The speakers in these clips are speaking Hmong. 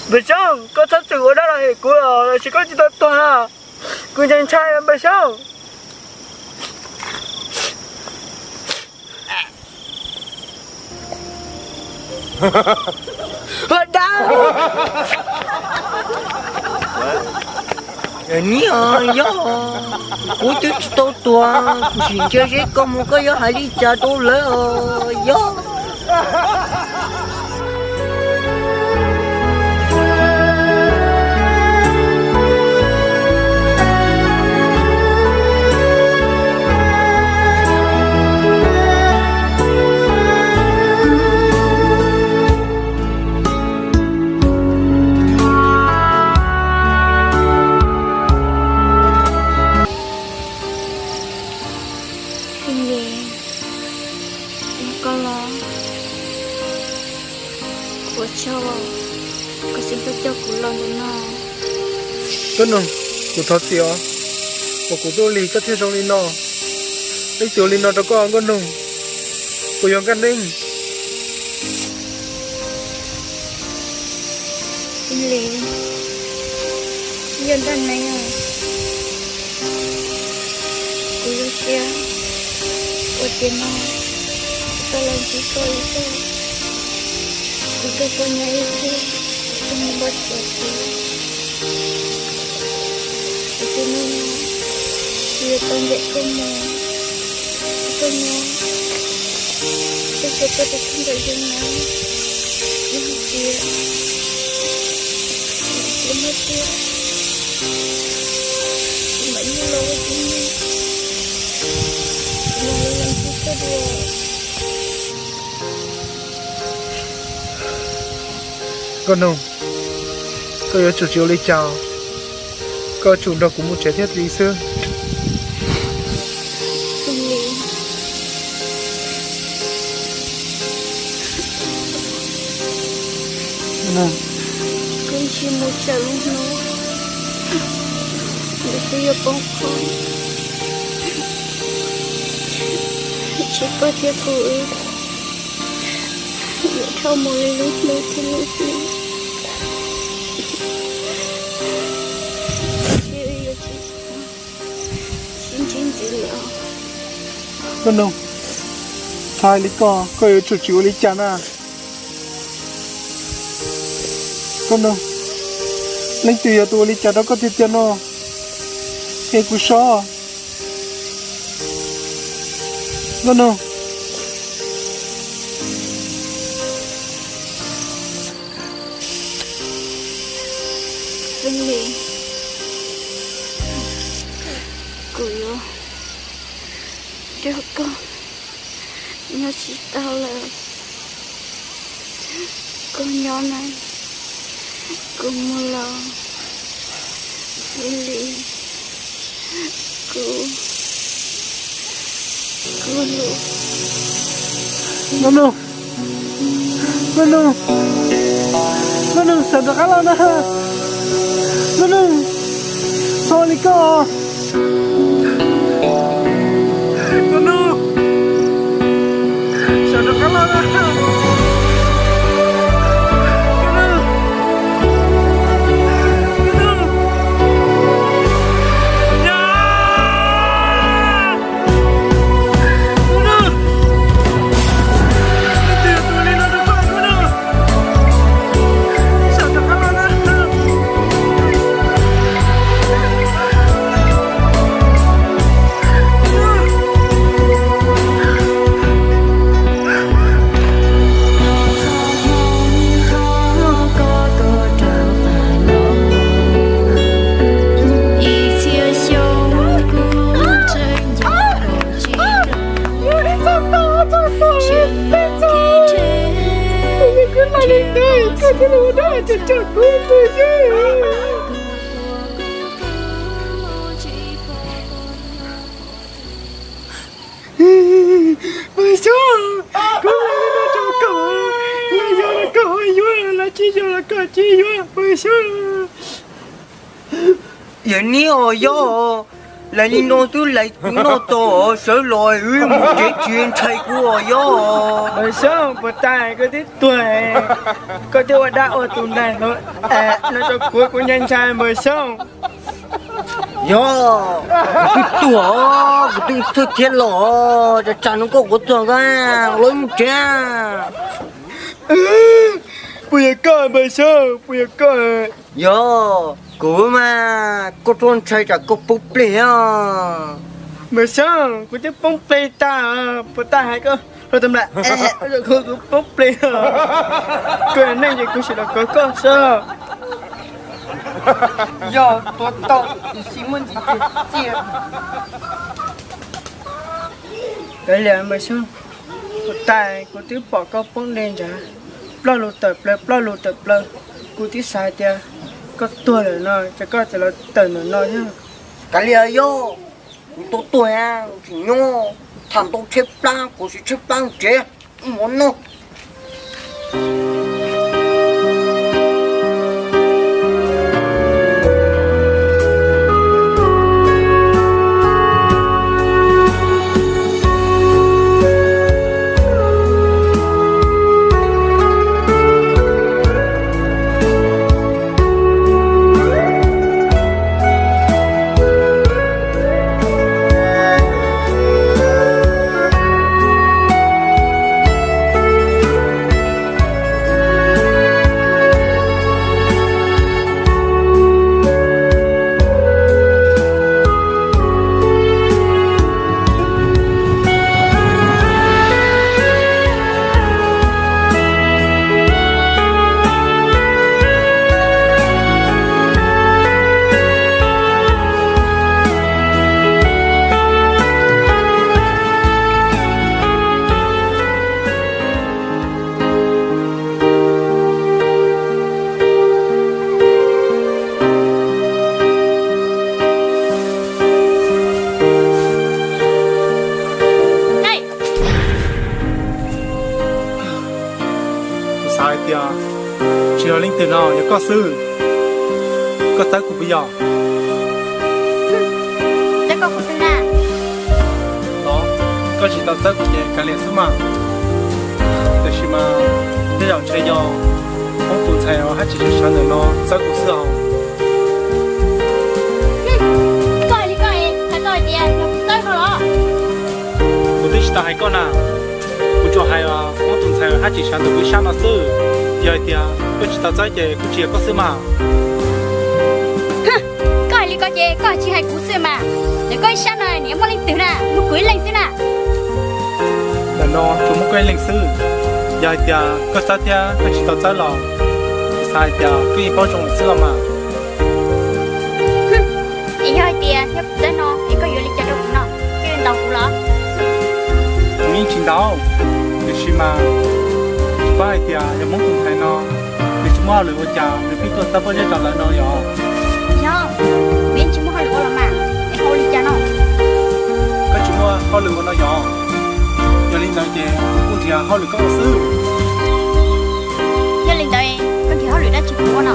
Npawg Xyooj, koj txhob txwm ua dab los hem kuv los, los sis koj tsis tau tuag na. Kuv ntshai ntshai Npawg Xyooj. Dab, niam yog, kuv twb tsis tau tuag, kuv sim ntsia seb koj mus koj yuav hais li cas rau lawv os yog. Koj los, ua tsaug, koj tseem tuaj coj kuv los ntawm no. Nkauj Noog, kuv thov txim os, uas kuv tuaj ua li koj thiaj zoo li no. Leej twg ua li no rau koj Nkauj Noog, puas yog nkaj neeb? Li, yog nkaj neeb, kuv yuav cia ua tiag no, tau los ntsib koj ib zaug, kuv tuaj koj nyob ib zaug, kuv mus npaj tsuav kuv, kuv tus neeg no, kuv yuav tau ncaim koj mus, koj nyob, koj tsuas koj tus kheej ntawm yus no, yog hais tias kuv muaj tiag, kuv mam li los ua tib neeg, kuv mam li los ntsib koj dua. Nkauj Noog, koj yuav tsum tsis ua li cas, koj yuav tsum nrog kuv mus tsev thiab li xwb. Koj tsis mus tsam lub hnub, nws twb yuav poob qho, tsis koj thiab kuv wb yuav dhau mus li lub hnub thiab lub hnub. Nkauj Noog, txhob hais li koj, koj yuav tsum tsis ua li cas na. Nkauj Noog, leej twg yog tus ua li cas rau koj tiag tiag no, qhia kuv saib. Nkauj Noog. Xeeb Lis, kuv yuav nrog koj nyob tsis tau lawm. Koj nyob na, kuv mus los. Xeeb Lis, kuv, kuv hlub. Nkauj Noog, Nkauj Noog, Nkauj Noog, sawv rov qab los na. Nkauj Noog, txhob li koj. Nkauj Noog, sawv rov qab los na. Nkauj Noog, Nkauj Noog, Nkauj Noog, leej twg ua li no rau koj Nkauj Noog, sawv rov qab los na. Npawg Xyooj, koj hais li no rau koj, los yog los koj ho yuav, los tsis yog los koj tsis yuav, Npawg Xyooj. Yog niam os, yog, Lais li no twb lais kuv noj txog sawv los wb mus tsev tsis ntshai kuv os yog. Npawg Xyooj, puas tas koj twb tuag, koj twb ua dab ua tus ntais hluas no rau kuv, kuv ntshai ntshai Npawg Xyooj. Yog, kuv twb tuag, kuv twb thawj thiab los, tsam no koj kuv tuag ko, los mus tsev. Puas yog koj Npawg Xyooj, puas yog koj? Yog kuv mas, koj txhob ntshai tsam koj poob plig os. Npawg Xyooj, kuv twb poob plig tag, puas tas hais koj hluas tus nplam, kuv poob plig. Koj yog neeg ces kuv sim los kov koj xwb. Yog tuav tau tiam sis muaj ntsis txias. Kav liam Npawg Xyooj, puas tas kuv twb pom koj poob dej ntshav, ploj lug tawm plaws ploj lug tawm plaws, kuv twb xav hais tias koj tuag lawm no ces koj txawm los tawm ntawm no thiab. Kav liam yog, kuv tau tuag tsis nyob, tham ntau tshaib plab kuv sim tshaib plab tsev, mus no. Kuv xav hais tias tsis yog leej twg no yog koj xwb. Koj txawb kuv puas yog? Txawb koj kuv xwb na. Los, koj tsis tau txawb kuv ces kav liam xwb mas. Tiam sis mas tej zaum ntshe yog Hmoob tus ntxhais hab tsis sab sawv ntawm no txawb kuv xwb os. Koj hais li koj es hais tau hais tias yog kuv txawb no los? Kuv twb tsis tau hais koj na. Kuv tsuas hais Hmoob tus ntxhais hab tsis sawv ntawm kuv ib sab no xwb. Yog hais tias koj tsis tau txawb ces kuj tsis yog koj xwb mas. Koj hais li koj ces koj tsis hais kuv xwb mas. Ntawm koj ib sab no nws muaj leej twg na, muaj kuv ib leeg xwb na. Ntawm no tsuas muaj koj ib leeg xwb. Yog hais tias koj txawb thiab koj tsis tau txawb los, kuv xav hais tias koj yeej paub zoo lawm xwb los mas. Es yog hais tias yog kuv txawb no es koj yuav li cas rau kuv no? Koj yuav ntaus kuv los? Kuv yeej tsis ntaus, tiam sis mas kuv paub hais tias yog Hmoob tus ntxhais no nws tsis muaj hauj lwm ua cas nws pheej tuaj txawb pob zeb rau lawv no yog? Yog, kuv yeej tsis muaj hauj lwm ua los mas, es ua li cas no? Koj tsis muaj hauj lwm ua no yog? Yog li ntawd ces kuv kuj nrhiav hauj lwm koj ua xwb. Yog li ntawd koj nrhiav hauj lwm dab tsi kuv ua no?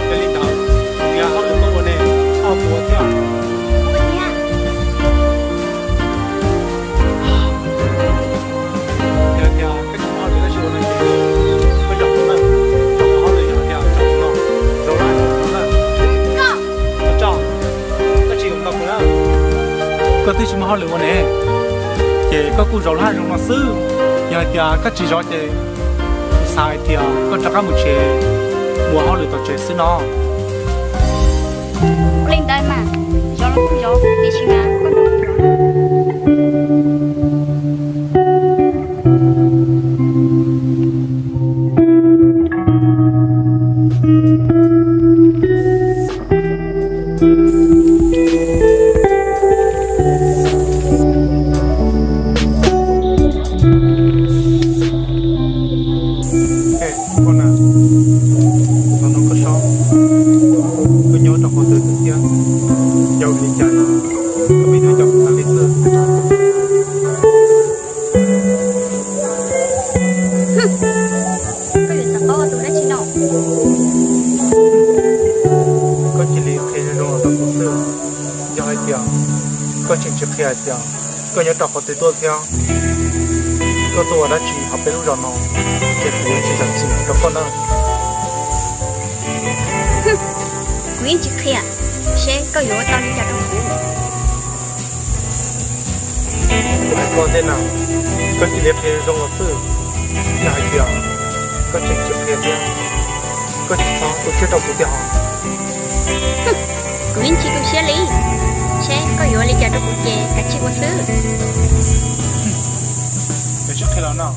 Yog li ntawd kuv nrhiav hauj lwm koj ua ne, koj puas ua thiab? Ua thiab. Yog tias koj tsis muaj hauj lwm dab tsi ua no ces koj zaum kuv na, zaum kuv hauj lwm yog tias zaum kuv no, zaum lawm zaum kuv na. Koj, koj tsis zaum tau kuv na. Koj twb tsis muaj hauj lwm ua ne, ces koj kuj zaum lawm zaum no xwb. Yog hais tias koj tsis zaum ces kuv xav hais tias koj rov qab mus tsev, mus hauj lwm tom tsev xwb no. Ua li ntawd mas, zaum los kuj zaum, tiam sis mas koj nrog kuv zaum. Koj na, thaum no koj sob, koj nyob rau qhov twg thiab, yog vim li cas koj pheej tuaj caum kuv tas li xwb? Koj yuav xav paub ua tus dab tsi no? Koj cia li qhia zoo zoo los rau kuv xwb. Yog hais tias Koj tseem tsis qhia hais tias koj nyob rau qhov twg tuaj thiab koj tuaj ua dab tsi hauv peb lub zos no, ces kuv yuav tsis zam txim rau koj na. Kuv yeej tsis qhia, seb koj yuav ua tau li cas rau kuv. Kuv hais koj ntej na, koj cia li qhia zoo los xwb. Yog hais tias koj tseem tsis qhia thiab, koj tsis txhob tu siab rau kuv tiag hos. Kuv yeej tsis tu siab li, seb koj yuav ua li cas rau kuv ces kav tsij ua xwb. Koj tsis qhia los no.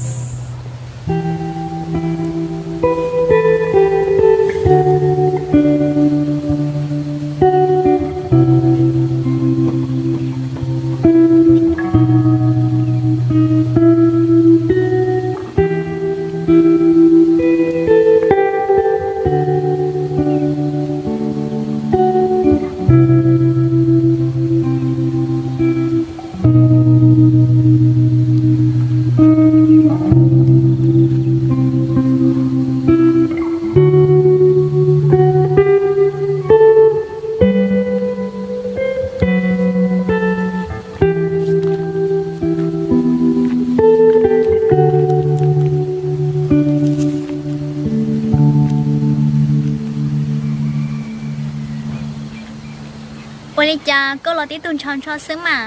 Ua li cas koj los tib tug ntsho ntsho xwb mas?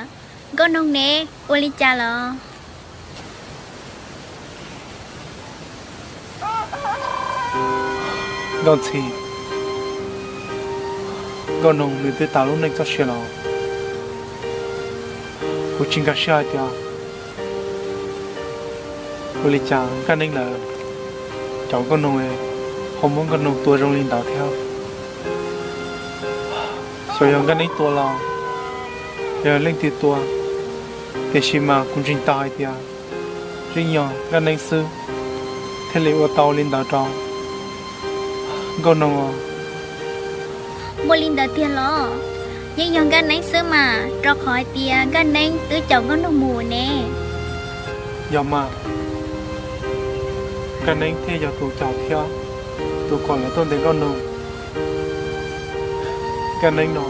Nkauj Noog ne, ua li cas los? Nkauj Ntxhi, Nkauj Noog nws twb tas lub neej txoj sia los. Kuv tsis nkag siab hais tias ua li cas Nkaj Neeb lawv cov Nkauj Noog ho muab Nkauj Noog tua zoo li ntawd thiab. Xyov yog Nkaj Neeb tua los yog leej twg tua, tiam sis mas kuv ntseeg tau hais tias yeej yog Nkaj Neeb xwb thiaj li ua tau li ntawd rau Nkauj Noog. Muaj li ntawd tiag los? Yeej yog Nkaj Neeb xwb mas, rau qhov hais tias Nkaj Neeb twb caum Nkauj Noog mus ne. Yog mas, Nkaj Neeb thiaj yog tus caum thiab tus kom lawv tuaj ntes Nkauj Noog. Nkaj Neeb no,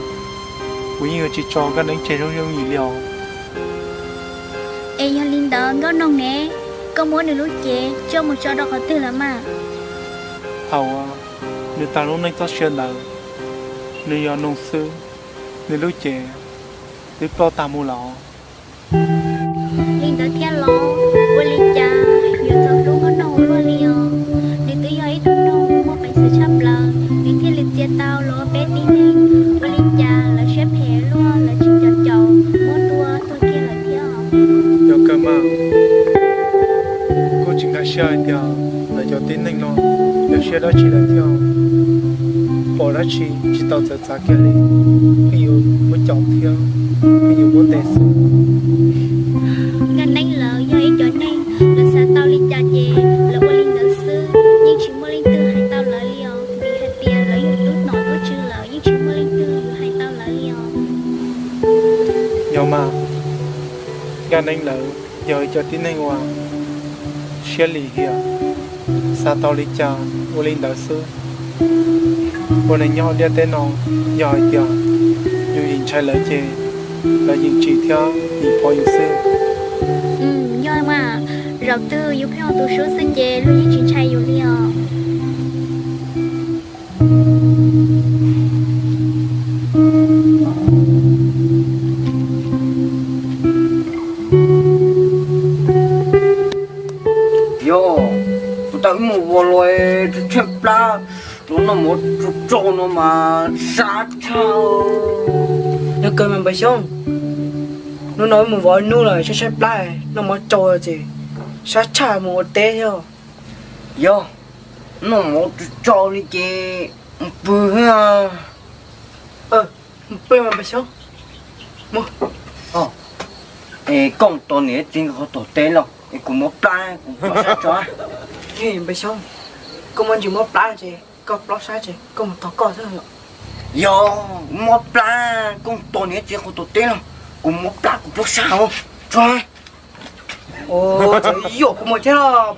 kuv yeej yuav tsis tso Nkaj Neeb tseg yooj yooj yim li os. Es yog li ntawd Nkauj Noog ne, koj muab nws lub cev coj mus tso rau qhov twg lawm mas? Thaum uas nws tag lub neej txoj sia ntawd, nws yog noog xwb, nws lub cev twb ploj tag mus lawm. Li ntawd thiab los? Ua li cas yuav txog hlub Nkauj Noog luaj li os? Nws twb yog ib tug noog muaj peev xwm tshaj plaws, nws thiaj li txia tau los ua peb tib neeg. Ua li cas lawv siab phem luaj, lawv tseem caum caum muab tua tuag kiag lawm thiab? Yog kawg mas, kuj tsis nkag siab hais tias lawv cov tib neeg no yog siab dab tsi lawm thiab. Pom dab tsi tsis tau txawv txav kiag li, pheej yuav muab caum thiab pheej yuav muab ntes xwb. Nkaj Neeb lawv yog ib cov neeg, lawv xav tau li cas ces lawv ua li ntawd xwb, yeej tsis muaj leej twg hais tau lawv li os. Vim hais tias lawv yog tub nom tub tswv lawm, yeej tsis muaj leej twg yuav hais tau lawv li os. Yog mas, Nkaj Neeb lawv yog ib cov tib neeg uas siab lim hiam, xav tau li cas ua li ntawd xwb. Ua neeg nyob ntiaj teb no, yog hais tias yus yeem ntshai lawv ces lawv yeem tsim thiab yeem pov yus xwb. Yog mas, zaum twg yus pheej ua tus sub xwb ces luag yeej tsis ntshai yus li os. Yog, kuv tau ib mus vos los tshaib plab, los noj mov tsau tsau no mas sab tshaj. Yog kawg mas Npawg Xyoob, hnub no wb mus vos ib hnub lawm tshaib tshaib plab, noj mov tsau ces sab tshaj, mus ua teb thiab. Yog, noj mov tsau tsau li ces mus pw thiab. Mus pw mas Npawg Xyoob. Es koj mus tos niam txiv nkawd qhov tom teb los es kuv mob plab kuv plob sab tso. Npawg Xyoob, koj muaj ntsis mob plab ces koj plob sab ces koj mus tos koj xwb. Yog, mob plab koj mus tos niam txiv qhov tom teb los kuv mob plab kuv plob sab os. Tso. Txawm yuam kuv mus thiab los.